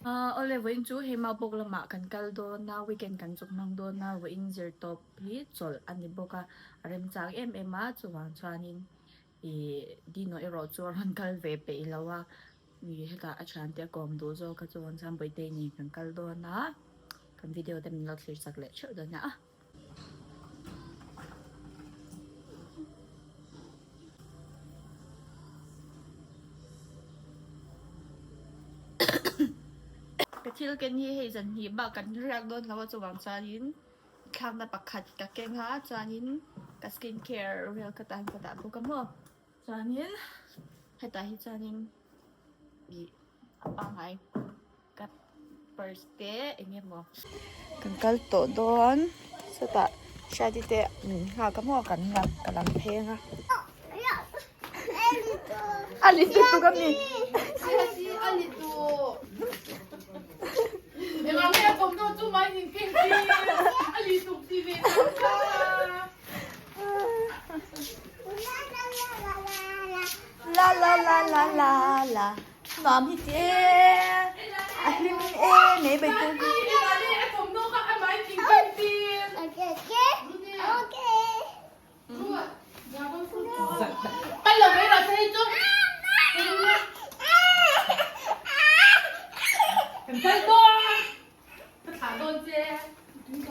Awle vawiin chu hei Maubawk lamah kan kal dawn a, weekend kan chawp hmang dawn a, vawiin zirtawp hi chawlh a ni bawk a, a remchang em em a, chuvang chuanin ih Dino erawh chu a rawn kal ve peih lo a, ih hetah a thiante a kawm duh zawk a, chuvang chuan Bawihtei nen kan kal dawn a, kan video te min lo thlir chak leh theuh dawn a. Ka thil ken hi hei zan hnih bak kan riak dawn lo a chuvang chuanin thlakna pakhat ka keng a chuanin ka skin care vel ka tan ka dah bawk a maw chuanin hetah hi chuanin ih a pangngai. Ka purse te eng emaw. Kan kal tawh dawn chutah Hriati te min nghak a maw kan lam ka lam pheng a. A lit lutuk a mi. La la la la la la. Nuam hi ti e a hlim e mai bai te.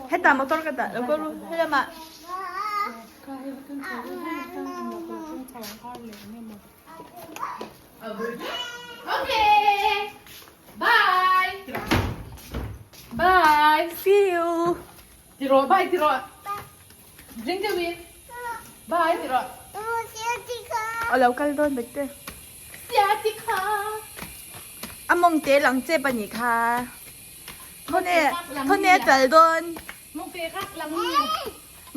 Hetah motor ka dah lo ko ru helamah. Okay. Bye. Bye. See you. Tiro, bye tiro. Drink the win. Bye tiro. Alo kal dawn bek te. Siatika. A mawng te lang chep a nih kha. Thawne thawne kal dawn. Mawng te kha lang ni.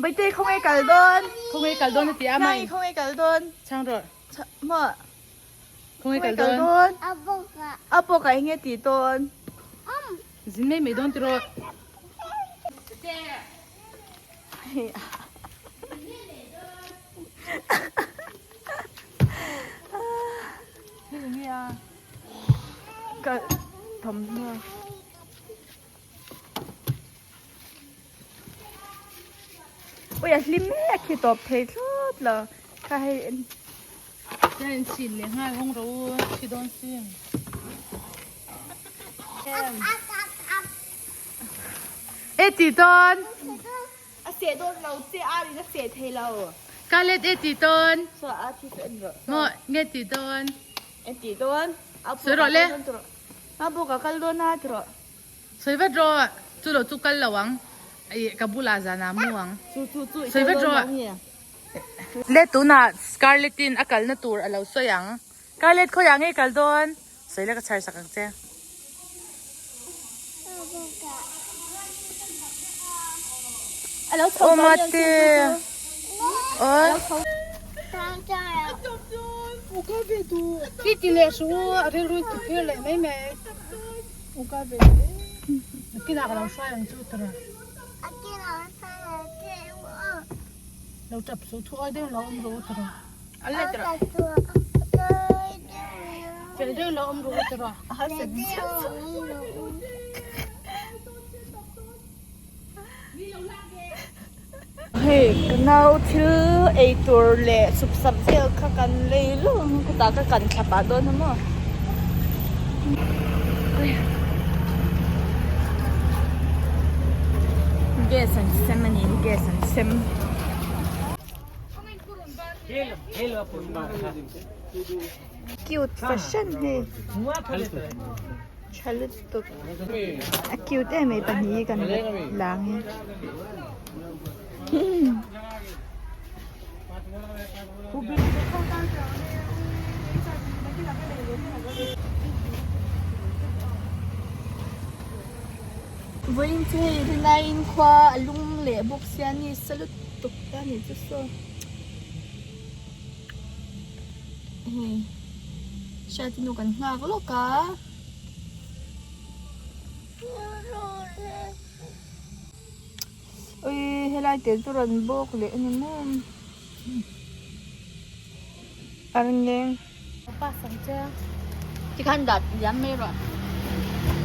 Baite khawnge kal dawn. Khawnge kal dawn a ti a mai. Khawnge kal dawn. Chhang rawh. Maw. Khawnge kal dawn. A bawk ah enge tih dawn. Zin mai mai dawn tiraw. Ka thawmhnaw. Ui a hlim e a khi tawp thei thlawt lo kha hei en. Ka in chhin leh nghal hawng ro u thi dawn sin. E ti dawn. A seh dawn lo che a rin a seh thei lo. Ka let e ti dawn. Saw a thi chu en rawh. Maw nge ti dawn. E ti dawn. Sawi rawh le. A bawk a kal dawn a ti rawh. Sawi vat rawh, chu lo chu kal lo ang, ih ka bulah zanah mu ang. Sawi vat rawh. Le tunah Scarlett in a kalna tur a lo sawi ang. Scarlett khawiah nge kal dawn? Sawi la ka chhar sak ang che. Aw mate. Aw. Ti leh su a rilru in ti phir leh mai mai. Nakinah ka lo hruai ang chu tawrh a. Lo tap suh thu awi deuh lo awm rawh u tawrh a. Fel deuh lo awm rawh u tawrh a. Hei ka nau thil ei tur leh sup sap vel kha kan lei lawk ang khutah ka kan thla pah dawn a maw gas an sem a ni gas an sem. Cute fashion hei tha lutuk. A cute em mai pahnih hi kan lang hi. Vawiin chu hei rinaiin khua a lum leh bawk sia ni sa lutuk ta ni chu saw. Hei hriat nu kan nghak lawk a. Ui helai te chu rawn bawk leh a ni maw a rengeng tikhan dat liam mai rawh.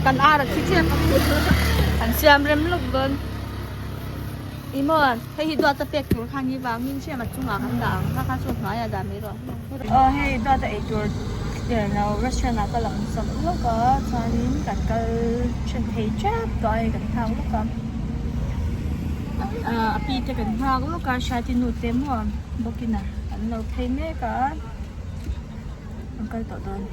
Kan ar a thi chiah Kan siam rem lawk dawn. Ih maw hei hi duata pek tur khan hi vangin hriam a chungah kan dah ang kha kha chu hnuaiah dah mai rawh. Aw hei duata ei tur lo restaurant ah ka lang sak lawk a chuanin kan kal then thei tep tawh a hei kan nghak lawk a ah a pi te kan nghak lawk a hriati nu te maw bawkin a an lo phei mek a an kal tawh dawn.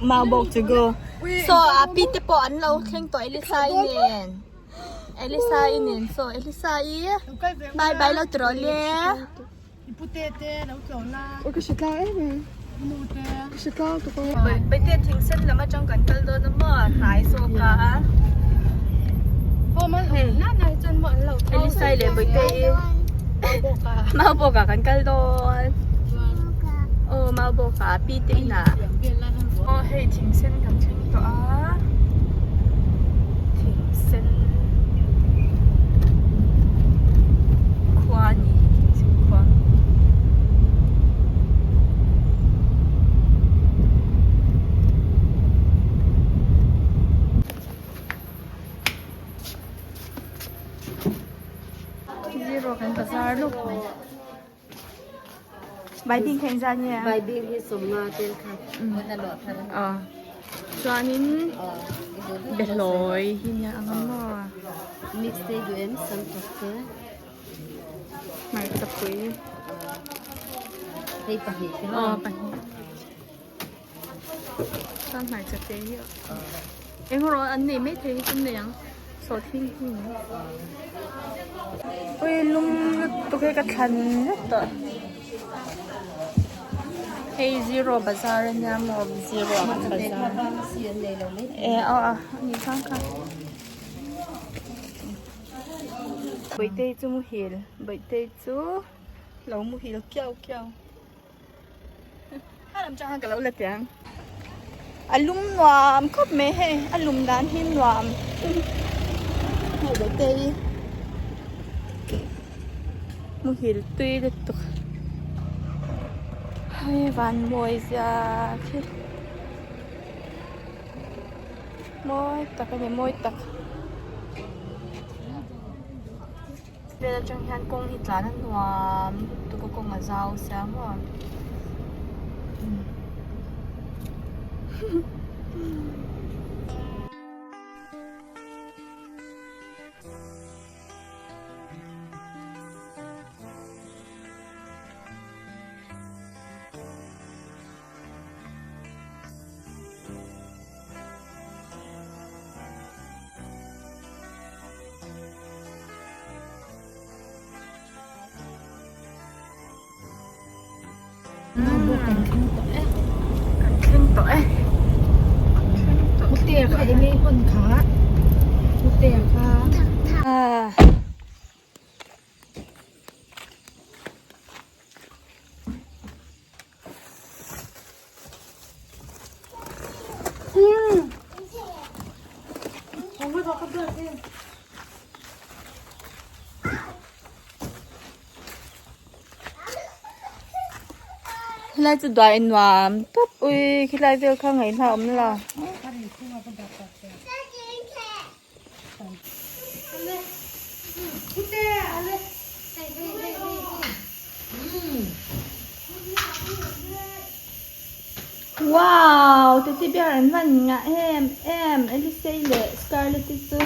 Maubawk chu go. Saw a pi te pawh an lo thleng tawh Elisa i nen. Elisa i nen saw Elisa i bye bye lo ti rawh le. Paite thing sen lam atang kan kal dawn a maw hnai zawk a. Elisa i leh Paite i Maubawk ah kan kal dawn. Aw Maubawk ah pi te inah. Aw hei thing sen kan thleng tawh a thing sen khua a ni thing sen khua. Zero kan bazar lawk mai. Baibing kha engzat nge a? Baibing hi sawmnga tel kha Aw chuanin behlawi hi nia ang a maw? Mix te duh em sam tak te? Hmarchapui. Hei pahnih te Aw pahnih. Chuan hmarcha te hi eng rawh an nei maithei hi chu an nei ang sawhthing hi ni ui lum lutuk hi ka thlan vek tawh hei zero bazar ania maw zero ah kan bazar e aw a ni khang kha bawihtei chu muhil bawihtei chu lo muhil kiau kiau. A lum nuam khawp mai hei a lum dan hi nuam hei bete hi muhil tui lutuk hei van mawi zia khi mawi tak a ni mawi tak. Vel atang hian kawng hi tlan a nuam lutuk a kawng a zau sia maw. Kan thleng tawh e. Putea kha enge i hawn kha? Putea kha. Helai chu dai nuam tawp ui khilai vel kha ngaihna a awm lo. Wow teddy bear an hman ngah em em Elisei leh Scarlett te chu.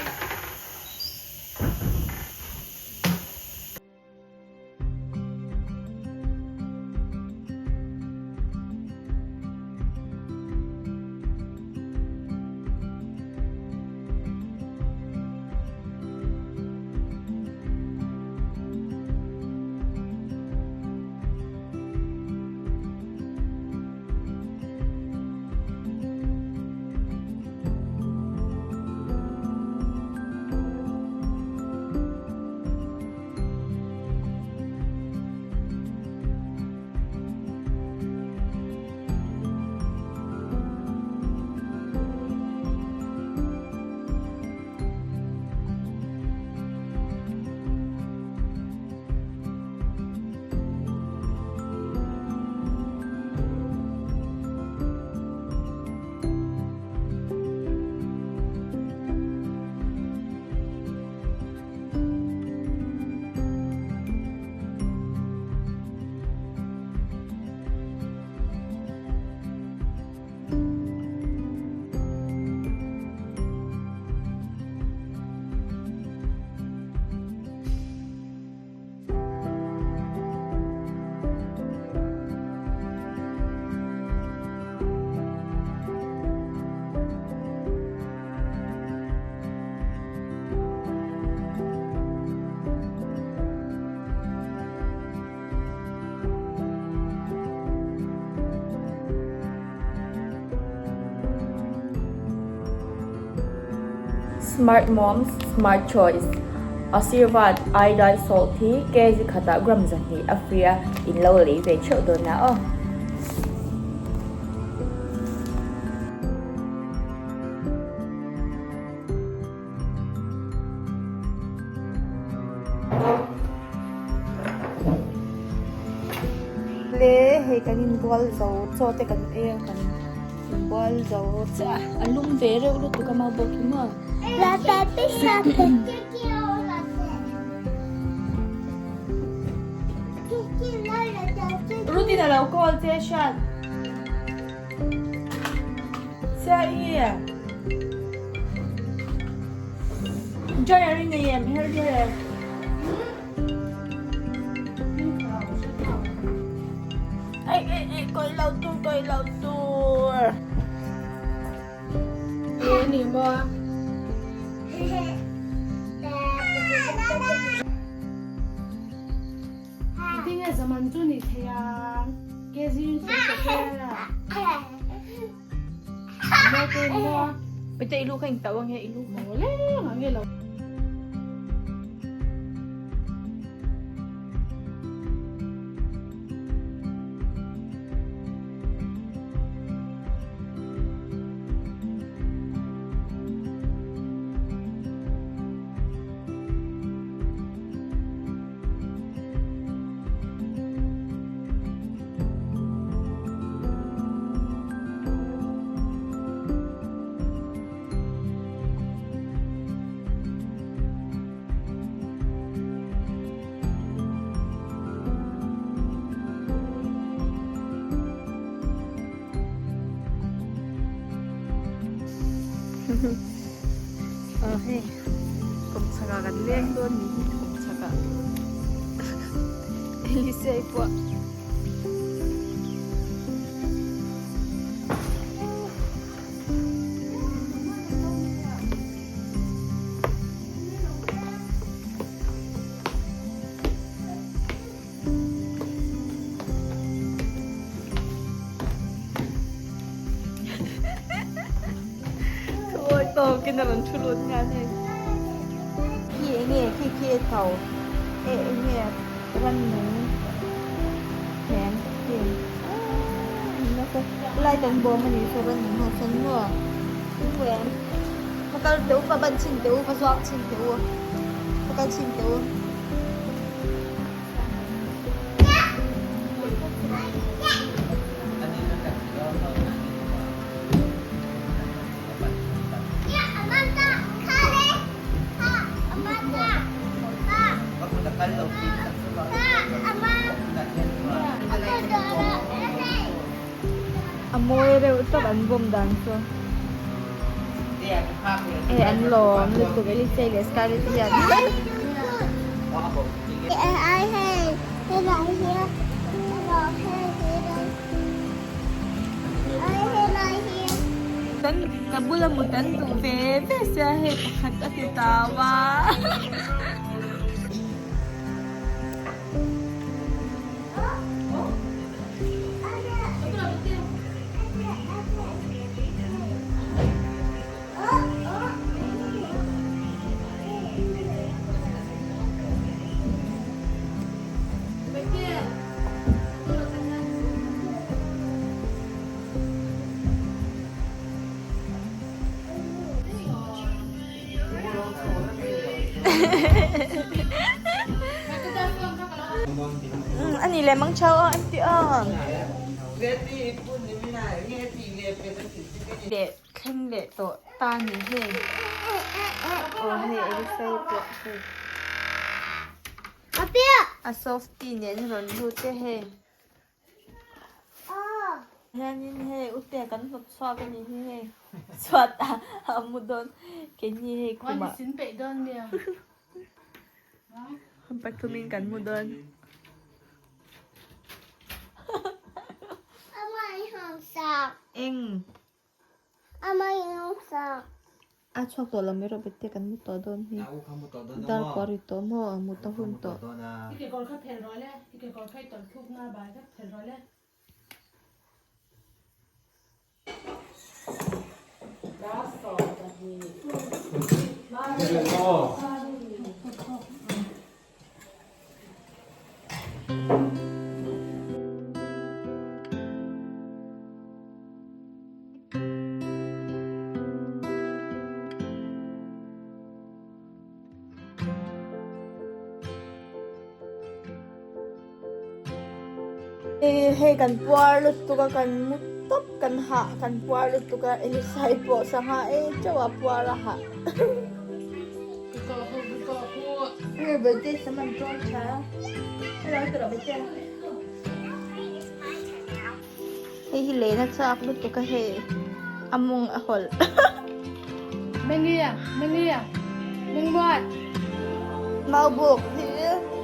Smart Moms Smart Choice Asirvad Iodized Salt hi kg khatah gram 200 a free a, in lo lei ve theuh dawn a aw. Le hei kan inbual zo chaw te kan ei a kan inbual zo chiah a a lum ve reuh lutuk a mau bawk hi maw. Rutin a lo call che hriat. Chiah i. Dryer i nei em hair dryer. Ai ai ai kawi lo tur kawi lo tur. E ni maw. Tinge zaman chu ni thei ang kg in sawi ta che. Maw te maw. Pete ilu kha in tauh ange ilu. Maw le ngang lo. Aw hei kawmchhak ah kan leng dawn ni hi kawmchhak ah Elise i pawh. Thuawi tawkin a rawn thu lut nghal hei. Khi enge khi khi a tho e enge rannung nen khi aaa light an bawm a nih saw rannung ho sawn maw va kal teh u va ban chhin teh u va zuang chhin teh u va kal chhin teh u. A mawi reuh tawp an bawm dan chu hei an lawm lutuk Elise leh Scarlett hian. Ka bula mut an duh ve ve sia hei pakhat a ti tau a. Ani le mang chau an ti ang. Leh thleng leh tawh ta ni hei. Aw hei Elisa-i pawh hei. A softy nen rawn lut e hei. Hianin hei ute kan hnawt chhuak a nih hi hei chhuat ah a mu dawn keini hei khumah pathumin kan mu dawn. Eng. A chhuak tawh lo mai rawh bete kan mu tawh dawn hi. Dar kua ri tawh maw a mut a hun tawh. Hei kan puar lutuk a kan mu tawp kan hah kan puar lutuk a Elisai pawh sangha ei teuh a puar a hah. Hei birthday sam an tawn tha a hello tawrh birthday hei hi lehna chak lutuk a hei a mawng a hawlh. Mania mania mungmuat. Maubuk hi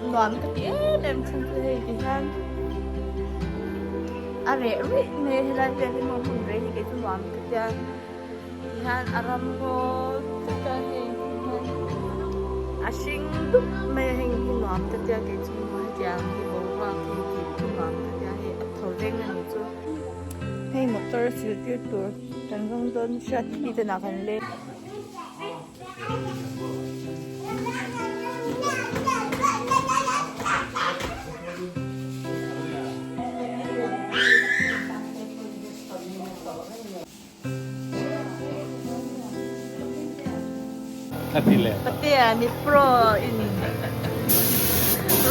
nuam ka ti em em chhan chu hei ti hian a reh rih mai a helai vel hi maw hmun rei hi kei chu nuam ka tia ti hian a ram ngaw vek a hei ti hian a hring dup mai a heng hi nuam ka tia kei chu hetiang hi boruak hi tih chu nuam ka tia hei a thaw veng a nih chu hei motor sil tir tur kan zawng dawn hriat hi te nah kan leng. Patea mi pro in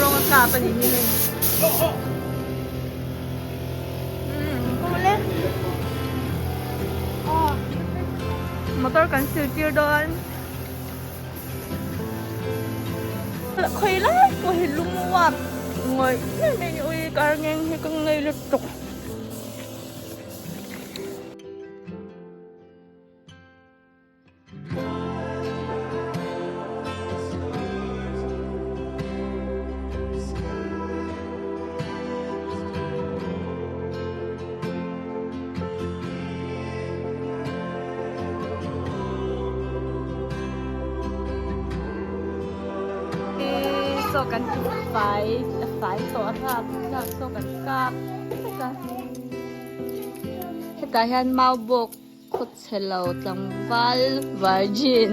rawng a kap a ni hi hei. Motor kan sil tir dawn. Khawi lai pawh hi lung uap ngawih ngawih mai a ni. Ui kar ngeng hi ka ngei lutuk. Saw kan fai a fai tawh a hlak hlak saw kan kap vek a hetah hian mau bawk Khaw chhe lo tlangval virgin.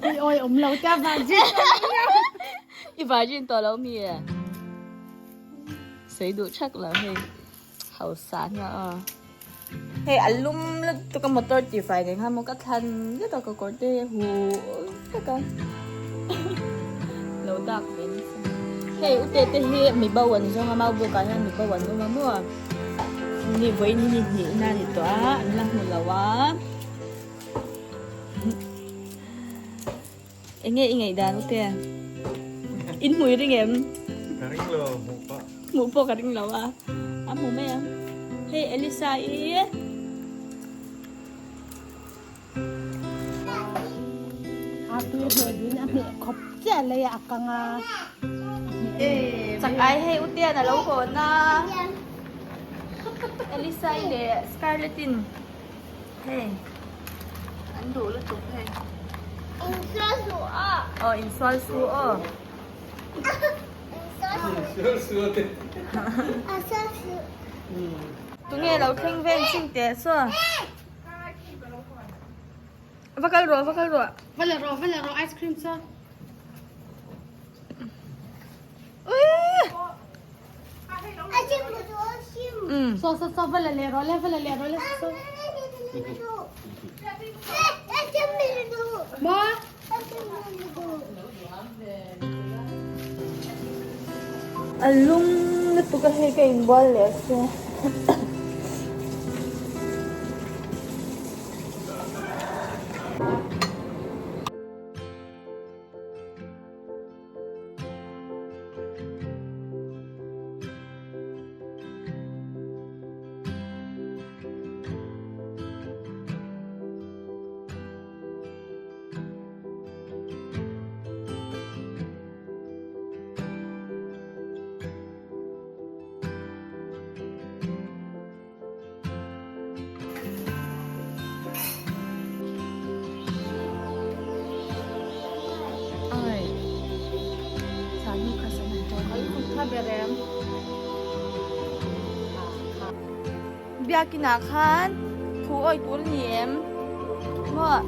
Ui oi awm lo tia virgin I virgin tawh lo mi e. Sei duh thak lo hei. Hausa nia aw. Hei a lum lutuk a motor tih fai nen khan maw ka thlan vek a ka kawr te hu vek a. Lo dak ve nasa. Hei ute te hi mi bo an zawng a mau bawk ah hian mi bo an awm a maw. Ni vawiin hi ni hnih na ni tawh a an la hmu lo a eng nge i ngaihdan u te in hmu i ring em ka ring lo hmuh pawh hmuh pawh ka ring lo a a hmu mai ang hei Elisa i A tui hmeh duhin a hmeh khawp chiah lei a kang a. Chak ai hei Utian a lo hawn a. Elisa i leh Scarlett in hei an duh lutuk hei. Insual su aw. Aw insual su aw. Insual su aw te. Insual su. Tunge lo thleng vel chin teh saw. Va kal rawh, va kal rawh. Va la rawh, va la rawh ice cream chu. So so so va la leh rawh le, va la leh rawh le so. Maw? A lum lutuk a hei ka inbual leh se. Biakinah khan thu awih tur a ni em? Maw?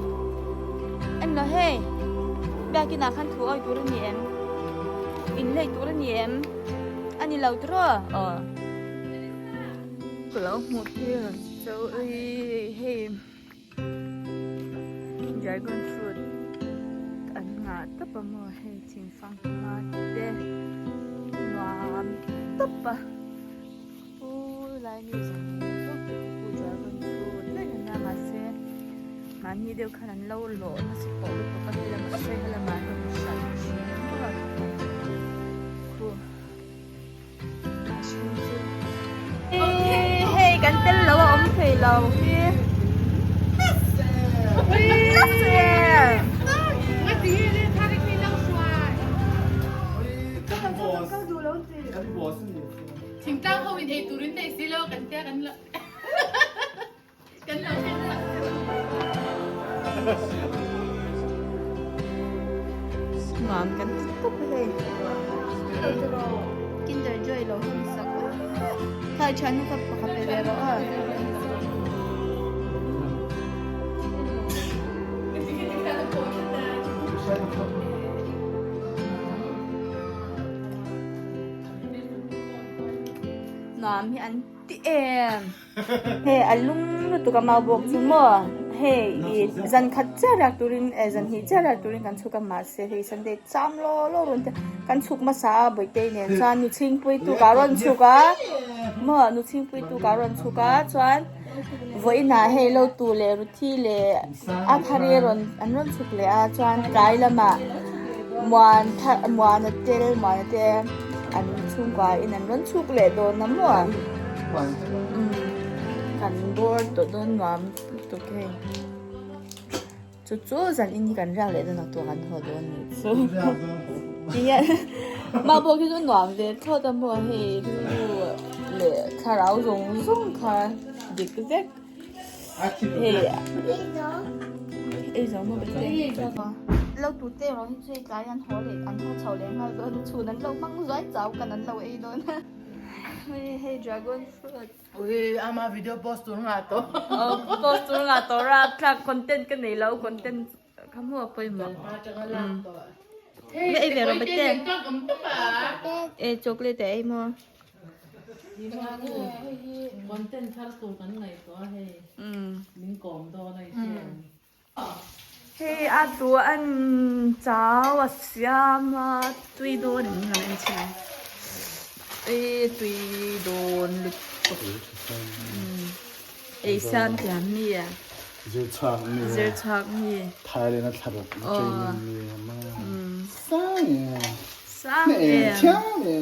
En lo hei, biakin ah khan thu awi tur a ni em? In lei tur a ni em? A ni lo tiraw? Aw. Ka lo hmuh tir ang che u i hei dragon fruit an ngah tawp a maw hei thingfang hma te nuam tawp a. Pu lai mi zawng zawng te chu pu dragon fruit vek an nia mahse mahni deuh khan an lo lawh nasa tawh lutuk a hei lamah sawi he lamah rawn hralh thin a khu a hring chu hei kan tel lo a awm thei lo hi. Thingtlang ho in ei turin nei si lo kan tia kan lo kan lo ken sak. Nuam kan ti tawp a hei. Kinder Joy lo hawn sak a. Thai thian nu kha pakhat pe ve rawh a. Nuam hi an ti em hei a lum lutuk a mau bawk chu maw hei ih zan khat chiah riak turin eh zan hnih chiah riak turin kan chhuk a mahse hei sunday cham law law rawn tia kan chhuk hmasa a bawihte nen chuan nu chhingpui tuk ah rawn chhuk a maw nu chhingpui tuk ah rawn chhuk a chuan vawiinah hei lo tu leh ruthi leh a thar hi rawn an rawn chhuk leh a chuan tlai lamah muan thar muana tel muana te an chhungkua in an rawn chhuk leh dawn a maw umm kan bawr tawh dawn nuam lutuk hei chu chu zan in hi kan riak leh dawn a tuah kan haw dawn nih chu tihian mah pawh khi chu nuam ve thlawt a maw hei rilru leh thlarau zawng zawng kha dik vek. Lo tu te erawh hi chu hei tlai an haw leh an haw chho leh nghal dawn a chhun an lo hmang zuai chau kan an lo ei dawn a hei dragon fruit Ui ama video post tur ngah tawh post tur ngah tawh rapthlak content ka nei lo content ka hmuh a pawimawh Hei ei ve rawh bete e chocolate a ei maw. Content thar tur kan ngaihtuah a hei min kawm dawn a i hria em? Hei a tu an chau a siam a tui dawn in han en chhin ang e tui dawn lutuk ei siam thiam mi a zir chhuak mi zir chhuak mi Thailand a thlaruk training mi a ma sang e sang e thiam e.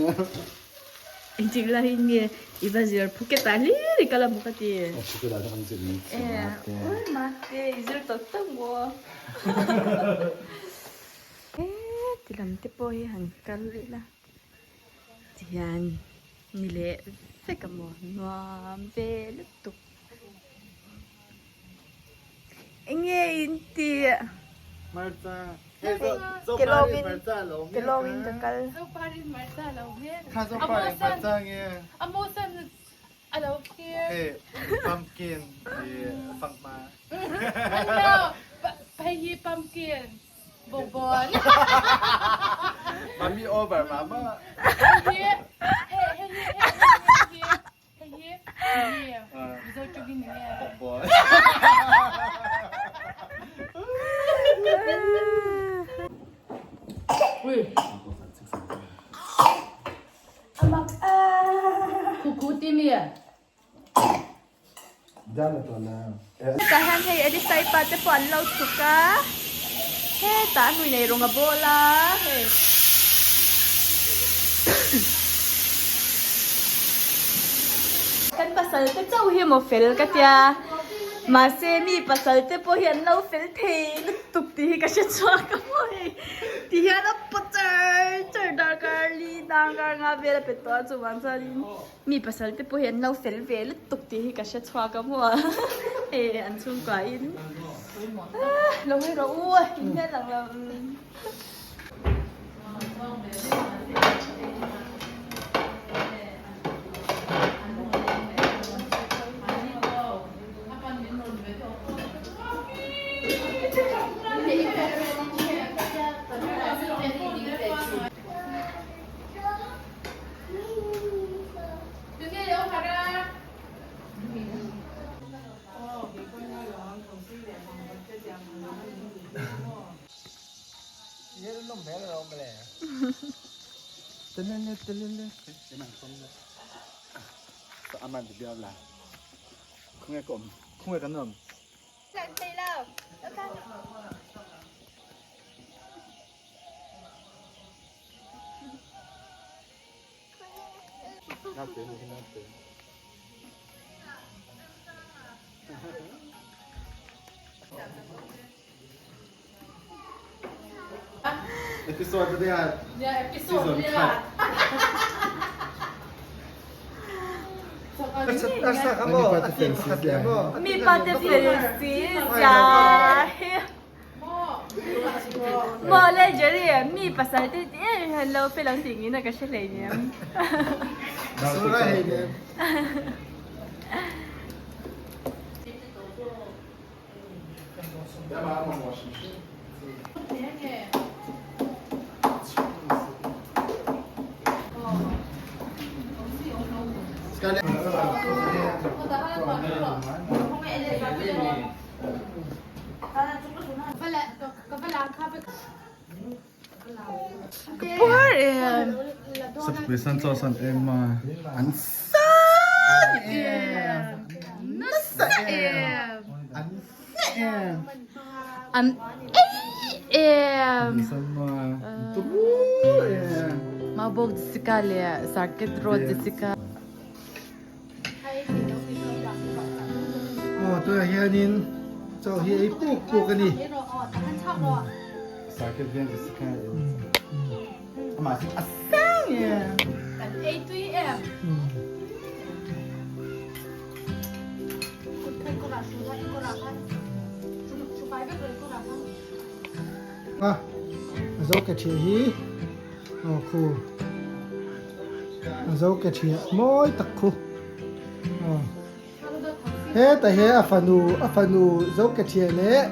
Engtik laiin nge i va zir Phuket ah hlir i kal a maw ka ti. Aw Phuket ah te kan zir mai chu mate. Ui mate i zir tawk tawk maw. He ti lam te pawh hi han kal ila tihian ni leh vek a maw nuam ve lutuk. Enge in tih? Hmarcha. Kelawngin kelawngin ka kal. Zoparin hmarcha a lo hmer. Kha zoparin hmarcha nge? A mosan a lo hmer. Hei pumpkin i fanghma. Ano hei hi pumpkin bawngbawn. Mami over mama. Hei hi hei hi hei hi Hei hi nge Mizo tawngin nge? Bawngbawn. Ui. Khuku ti mi? Hetah hian hei Elisai pa te pawh an lo chhuk a, hetah a hnui nei rawng a bawl a hei. Kan pasal te chauh hi maw fel ka tia, mahse mi pasal te pawh hi an lo fel thei lutuk tih hi ka hre chhuak a maw hei ti hian a paw char char darkar li darkar nga vel a pe tawh a chuvang chuanin Mi pasal te pawh hi an lo fel ve lutuk tih hi ka hre chhuak a maw hei an chhungkua in lo hawi rawh u a in hian lang lo. hmel alawm mawle. Telele telele. Aman ti biau la. Khunge ka awm. Khunge kan awm. Lang thei lo. Episode riat. Season khat. Mi pa te fel si zia hi. Maw le Jerry, mi pasal te ti em hian lo fel ang tih ngin a ka hre hlei nem. Puar em. San cho san em ma. An san em. Nasa em. An em. An em. San ma. Tu em. Maubawk Jessica leh Circuit Road Jessica. Aw tunah hianin chaw hi ei puk puk a ni. Circuit veng Jessica amah chu a sang em. Kan ei tui em. A zo ke ṭhiah hi aw khu. A zo ke thiah mawi tak khu aw heta hi a fanu a fanu zo ke thiah leh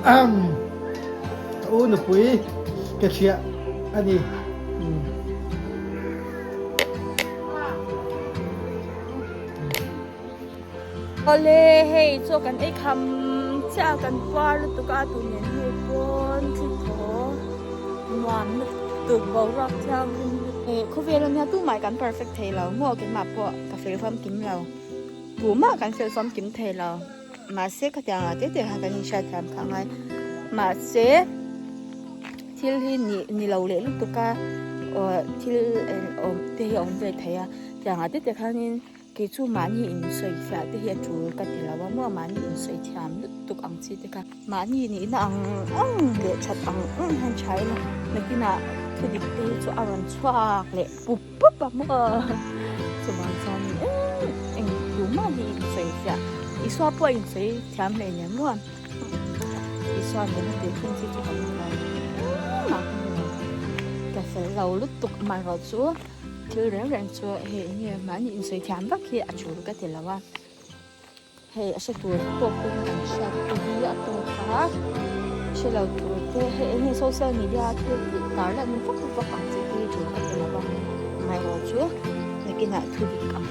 a u nupui ke thiah a ni. Awle hei chaw kan ei kham chiah a kan puar lutuk a tun nen hei pawn thil thaw nuam lutuk boruak thianghlim lutuk khawvel ania tumah kan perfect thei lo maw keimah pawh ka fel famkim lo tumah kan fel famkim thei lo mahse khatiang ah te te khan kan inhriat thiam phah ngai mahse thil hi ni ni lo leh lutuk a aw thil awm te hi a awm ve thei a tiang ah te te khanin. Kei chu mahni insawi fiah te hi a tul ka ti lo a maw, mahni insawi thiam lutuk ang chi te kha mahni nihna ang ang leh that ang ang hian tha ila nakinah thu dik te hi chu a rawn chhuak leh pup pup a maw chuvang chuan eng eng tumah hi insawi fiah Isua pawh a insawi thiam hle nia maw Isua nena tih thin chi chu kan ni lo engmah kan ni lo ka fel lo lutuk amaherawhchu. Thil reng reng chu hei eng nge mahni insawi thiam vak hi a tul ka ti lo a, hei a hre tur pawh pawhin kan hriat te hi a tawk a, hre lo tur te hei eng nge social media a thil tih tar lan vak vak ang chi te hi tul ka ti lo a, amaherawh chu nakinah thu dik ang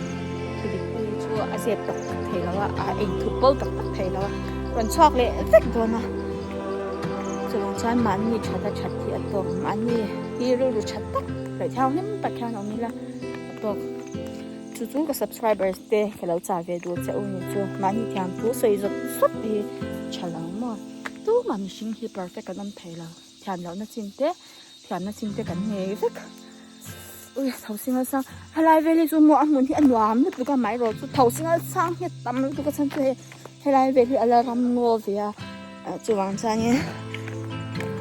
thu dik te hi chu a zep tak tak thei lo a, a ei thup bo tak tak thei lo a, rawn chhuak leh vek dawn a, chuvang chuan mahni that a that hi a tawk mahni hi rilru that tak. Leh thianghlim tak hian awm ila a tawk. Chu chu ka subscribers te ka lo chah ve duh che u ni chu mahni thiam thu sawi zawt zawt hi tha lo maw. Tumah mihring hi perfect kan awm thei lo. Thiam lohna chin te thiamna chin te kan nei vek. Ui tho singal sang helai vel hi chu maw a hmun hi a nuam lutuk a amaherawh chu tho singal sang hi a tam lutuk a chhan chu hei helai vel hi a la ram ngaw ve a. Chuvang chuanin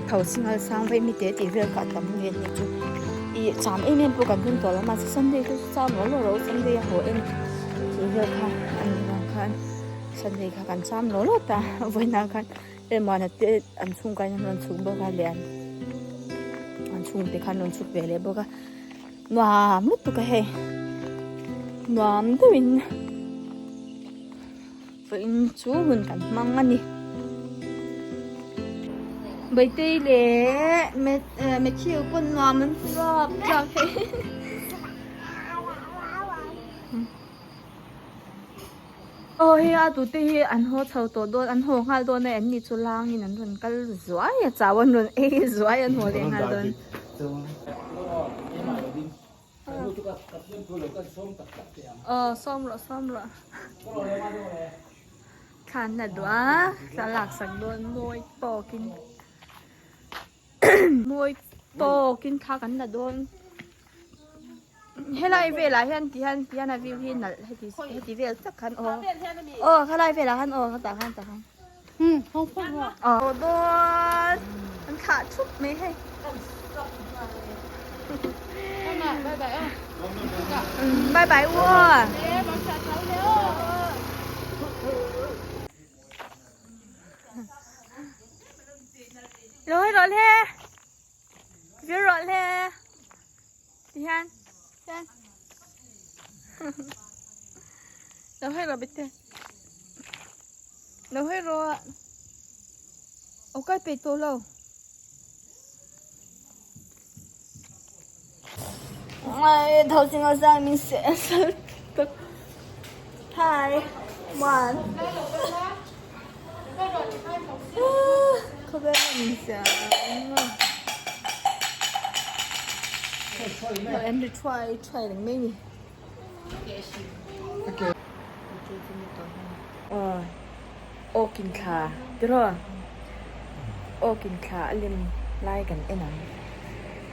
tho singal sang vei mite tih vel kha a tam nge ni chu ih cham em em pawh kan hun tawh lo mahse sunday te chu cham law law rawh u sunday a haw em tih vel kha a nih vang khan sunday kha kan cham law law ta vawiinah khan Remana te an chhungkain an rawn chhuk bawk a leh an chhungte khan an rawn chhuk ve leh bawk a nuam lutuk a hei nuam deuhin. Vawiin chu hun kan hmang a ni. Baitei leh Matthew pawn nuam an ti rap tlak hei. Aw hei a tute hi an haw chho tawh dawn an haw nghal dawn a an ni chu langin an rawn kal zuai a chau an rawn ei zuai an haw leh nghal dawn. Aw sawm rawh sawm rawh thlan na duh a thla laksak dawn mawi tawkin mawi tawkin thla kan la dawn. Helai velah hian ti hian ti hian a view hi nalh heti heti vel tak khan aw aw khalai velah khan aw tah khan tah khan aw dawn an thlah thup mai hei bye bye u aw rồi rồi thế Viu rawh le ti hian hian lo hawi rawh bete lo hawi rawh aw kai peih tawh lo ai tho ching a zang min seh a sal tak hi one Khawvel a min siam a an ri thuai thuai reng mai ni. Aw awkin thla tiraw awkin thla a lem lai kan en ang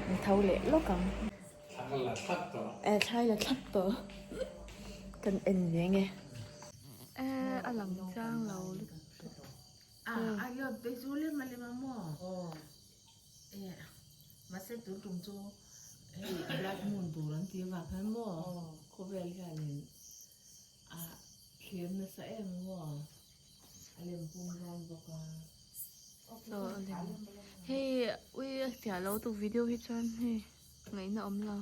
an tho leh lawk ang. Thlai la thlap tawh kan en ve nge. A lang chiang lo lutuk. A yawt te chu lem a lem a maw? Aw. Mahse tun tum chu hei blood moon tur an tih avang khan maw khawvel hianin a thlir nasa em maw? A lem pum dawn bawk a. Aw a lem. Hei ui a fiah lo tuk video hi chuan hei ngaihna awm lo.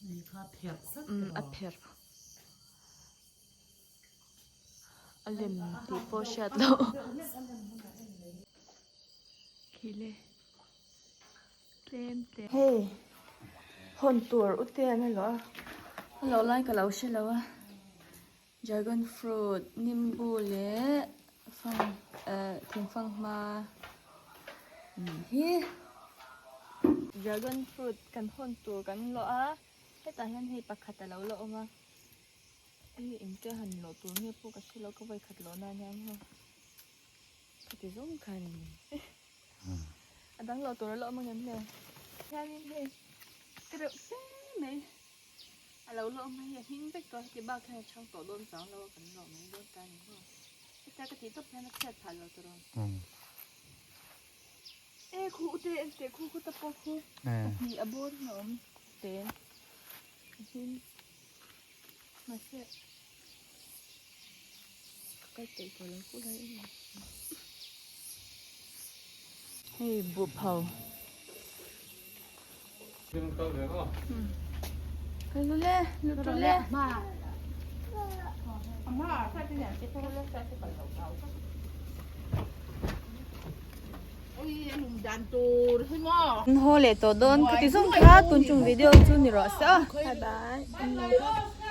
Ni kha pherh tlat a pherh. A lem tih pawh hriat loh. Khi le tlem tlem. Hei hawn tur u te an a luah a, a loh lai ka lo hre lo a dragon fruit nimbu leh fang eh thingfang hma hi dragon fruit kan hawn tur kan luah a hetah hian hei pakhat a lo la awm a. Hei engtia han lawh tur nge pawh ka hre lo ka vawi khat lawh nan hian maw ka ti zawng khan a dang lawh tur a la awm ang em le hianin hei te reuh fe mai a lo la awm a hei a hming vek tawh heti bak hian a chhang tawh dawn chang lo a kan lawh mai dawn ta a ni maw hetia ka tih tawp hian a chhiat phah lo tawh e khu u te en teh khu khu ta pawh khu pahnih a bawr a awm te a hming. Mahse ka kal peih tawh lo pawh lai em hei buh pho kal lu le lu tu le An haw leh tawh dawn ka ti zawng kha tun chung video chu ni rawh se aw bye bye.